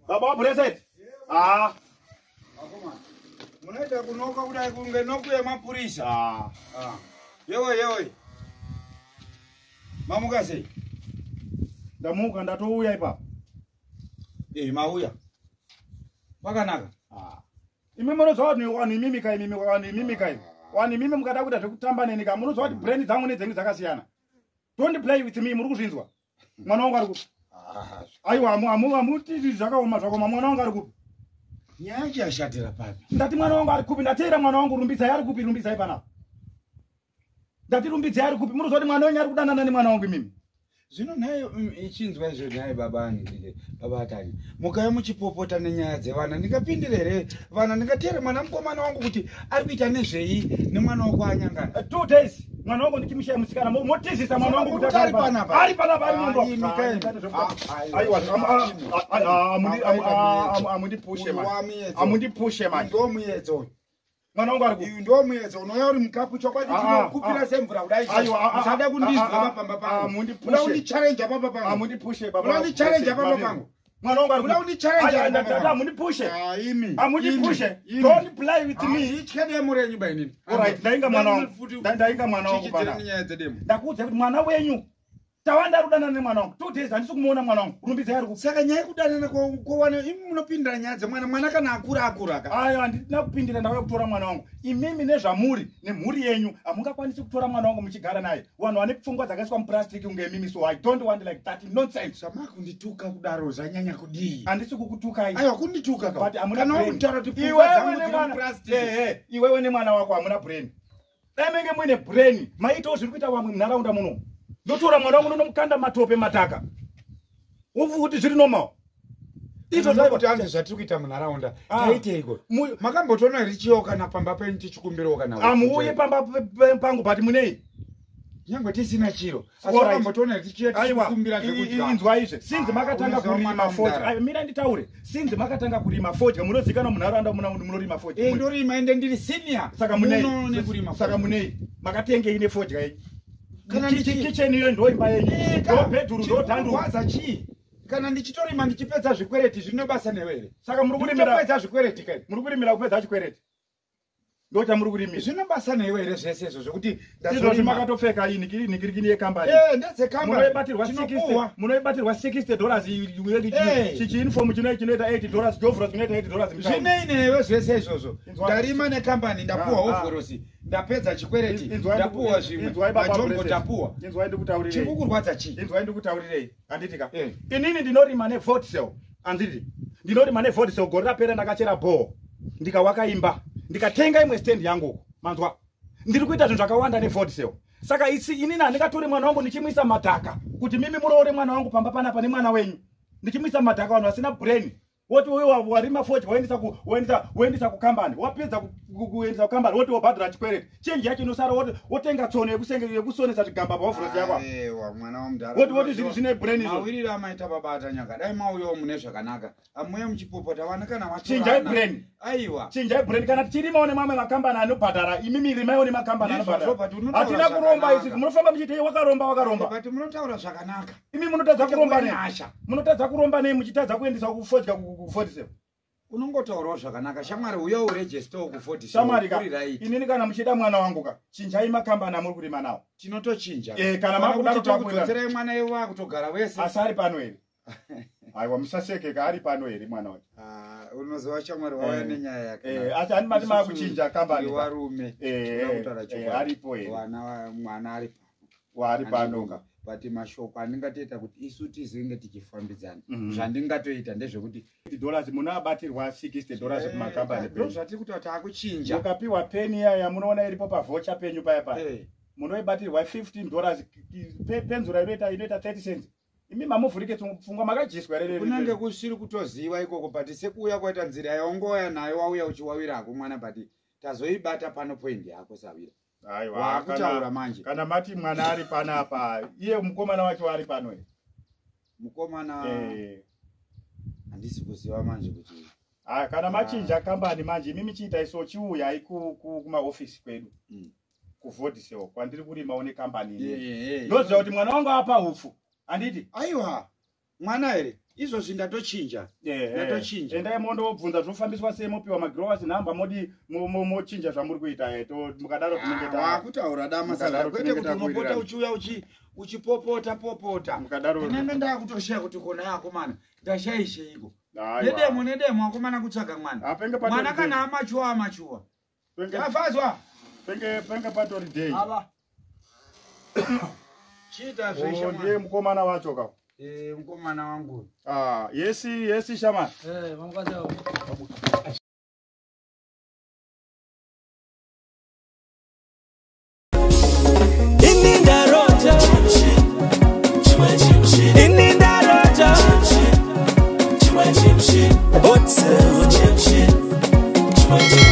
Baba waBlessed. Ah. Munoita kunoka kudai kunge noku yemapurisa. Ah. Ah. Yewe yewe. Mamuka sei? Ndamuka, ndatouya ipapo. Eh, mauya. Kwakanaka. Ah. Imi munoziva kuti vanhu imimi ka, imimi, vanhu imimi ka, vanhu imimi mukada kuita zvekutamba neni ka, munoziva kuti brain dzangu nedzenyu dzakasiyana. Don't play with me, muri kuzvinzwa? Mwana wangu ari kupi? Ah, Aiwa, amuti zvakaoma zvakaoma, mwana wangu ari kupi? Nyaya yacho yashatira papi? Ndati mwana wangu ari kupi? Ndateera mwana wangu Rumbidzai ari kupi? Rumbidzai panapa. Ndati Rumbidzai ari kupi? Munoziva kuti mwana wenyu ari kudanana nemwana wangu imimi. Zvino nhai, ichinzwa izvo nhai baba ani, baba Atani. Mukauya muchipopota nenyaya dzevana, ndingapindire here vana? Ndingateere mwana mukomana wangu kuti ari kuita nezvei nemwana wako anyangana? 2 days mwana wangu ndichimushaya musikana, motizisa mwana wangu kuti Kuti ari panapa? Ari panapa, ari mumba. Ah, imi kaini. Ah, Aiwa, ah, amundipushe Uyu manje. wamuyedzo. Amundipushe manje. Ndo muyedzo uyu. Mwana wangu ari kupi? Uyu ndo muyedzo unouya uri mukapu chokwadi. Ah, Tinokupira ah. semvura kudai. Aiwa, ah, ah, Musada kundizwa ah, ah, pamba ah, pangu. mundipushe. Muda kundichallenge pamba pangu. Amundipushe, baba. Muda kundichallenge pamba pangu. Mwana wangu ari Muda kupi? kundichallenge Aiwa, pamba ndati pangu. amundipushe. Ah, imi. Amundipushe. Imi. Don't play with me. Itye demo renyu bainini. Alright, ndainga mwana wangu. Ndainga mwana wangu Chichidzireni panapa. nyaya dzedemo. Ndakuudza kuti mwana wenyu tawanda ari kudanana nemwana wangu. 2 days handisi kumuona mwana wangu. Rumbidzai ari kupi? Saka nyaya yekudanana kwowana, imi munopindira nyaya dzemwana. Mwana kana akura, akura ka. Ayo, handina kupindira, ndauya kutora mwana wangu. Imimi nezvamuri nemhuri yenyu hamungakwanisi kutora mwana wangu muchigara naye. Vanhu vane pfungwa dzakaiswa mupurastiki kunge imimi, so I don't want like that nonsense. Zvamaakundituka kudaro zvanyanya kudii? Handisi kukutukai. Aiwa, kundituka ka. But hamuna Kana brain. wakunditaura kuti pfungwa Iwewe dzangu dziri nemwana- mupurastiki. Eh, iwewe nemwana wako hamuna brain. Dai menge muine brain, maitawo zviri kuita vamwe munharaunda muno. Ndotora mwana wangu, ndonomukanda matope, mataka, wofunga kuti zviri normal izvo? Izvo kuti hanzi zvatiri kuita munharaunda Ah. taiteiko? Makambotoona here chiyo kana pamba penyu tichikumbirawo kana Amuuye pamba pangu, but munei? Nyangwe tisina chiro, asi wakambotoona here tichiya Aiwa, tichikumbira zvekudya? inzwa izve, sinzi Ah, makatanga unoziva kurima mwana fodya. wamudhara. Aiwa, mira nditaure. Sinzi makatanga kurima fodya, munozikanwa munharaunda muna munorima fodya. Eh, ndorima, ende ndiri senior Saka munei? muno nekurima. Saka munei? Makatengei nefodya yenyu? Kana Kitchen iyo ndo imba yenyu, Eh, ndo bedroom, ndo dhanduru. Chirikurwadza chii kana ndichitorima ndichipedza zvikwereti? Zvine basa newe here? Saka muri kurimira Ndikutopedza zvikwereti kai. Muri kurimira kupedza chikwereti, ndo chamuri kurimira? Zvine basa newe here zvese izvo zvekuti Izvozvi ndazorima? makatopfeka iyi nikirikini yekambani. Eh, ndedzekambani. Munoibatirwa 60 Tinopuhwa. Munoibatirwa $60. Eh. Chiuniform chinoita $8, jovros chinoita $8 mutauni. Zvinei newe zvese izvozvo? Inzwa- Ndarima nekambani, ndapuhwa Ah, ah. ovhorosi, ndapedza chikwereti, ndapuhwa zvimwe Inzwai, baba majombo Blessed. tapuhwa. Inzwai ndikutaurirei. Chikukurwadza chii? Inzwai ndikutaurirei, handiti ka? Eh. Inini ndinorima neVodsel, handiti? Ndinorima neVodsel. Gore rapera ndakachera bhoo, ndikawaka imba, ndikatenga imwe stand yangu uko. Manzwa? Ndiri kuita zvinhu zvakawanda neVodsel. Saka isi inini handingatori mwana wangu ndichimuisa madhaka kuti mimi muroore mwana wangu pamba panapa nemwana wenyu, ndichimuisa madhaka. Vanhu vasina brain woti uyu warima fodya, woendesa kukambani, wapedza kuendesa kukambani, woti wobhadhara chikwereti, chenji yacho inosara wotenga tsono yekusonesa zvigamba paovhorosi yako. Aiwa, mwana wamudhara. Woti zvine brain izvo? Mawiriro amaita, baba Atanyaka, dai mauyawo mune zvakanaka. Amuye muchipopota vana kana Chinjai vatorana. brain. Aiwa. Chinjai brain. Kana tichirimawo nemamwe makambani anobhadhara, imimi rimaiwo nemakambani Ndizvozvo, anobhadhara. but unotaura Hatina kuromba zvakanaka. isi. Munofamba muchiti, "Hey, wakaromba, wakaromba." But munotaura zvakanaka. Imi munotadza kuromba nei? Nyasha. Munotadza kuromba nei muchitadza kuendesa kufodya ku47? Unongotaurawo zvakanaka, shamwari. Uya uregistawo ku40. Shamwari ka, right. inini kana muchida mwana wangu ka, chinjai makambani amuri kurima nawo. Tinotochinja. Eh, kana makuda kuti kuti takudzoserai mwana iwo akutogara wese. Asi ari pano here? Aiwa, musasekeka, ari pano here mwana wacho? Ah, unoziva shamwari, wauya nenyaya yakanaka. Eh, asi handimati Isusu makuchinja kambani tiri ka? varume. Eh, Tinoda kutaura chokwadi. aripo here? Mwana ari pano. Waari pano ka? But mashoko andingatoita kuti isu tizenge tichifambidzana, zvandingatoita ndezvekuti Dollars munoabatirwa $60 kumakambani Ndo penyu. zvatiri kutaura, taakuchinja. Mukapiwa peni iya yamunoona iripo pavoucher penyu paya paya, munoibatirwa $15. Penzura inoita 30 cents. Imi mamuvhurike pfungwa, makadyiswa here? Kunenge kusiri kutoziva ikoko, but sekuuya kwaita nzira yaungoya nayo, wauya uchiwawirako mwana, but tazoibata pano point yako, sawira. Aiwa, Waakutaura manje. kana mati mwana ari panapa, iye mukomana wacho ari pano here? Mukomana handisi kuziva manje kuti Ah, kana machinja kambani manje, imi michiita iso, chiuyai kumaofisi kwedu kuVodisel kwandiri kurimawo nekambani inini. Ndoziva kuti mwana wangu apa hupfu, handiti? Aiwa, mwana here? Izvozvi ndatochinja. Ndatochinja. Endai mondobvunza zvofambiswa sei, mopiwa magrowers nhamba, modi mochinja zvamuri kuita. Mukadaro tinenge ta Wakutaura dama. Mukadaro saka kwete tinenge kuti unopota takuwirirana. uchiuya uchipopota popota. Mukadaro Ndinenge ndakutoshaya kuti kona yakomana ndashaisheiko. Aiwa. Nedemo nedemo akomana kutsvaga mwana. Ah, penge patori Mwana kana day. amachuwa amachuwa. Penge Tafadzwa. penge patori day. Ava. Chiita zveshe Oh, ndiye mwana. mukomana wacho ka. Eh, mukomana wangu. Ah, yesi yesi shama. Eh, vamukadzi avo. Ini ndarota, ini ndarota, Hot.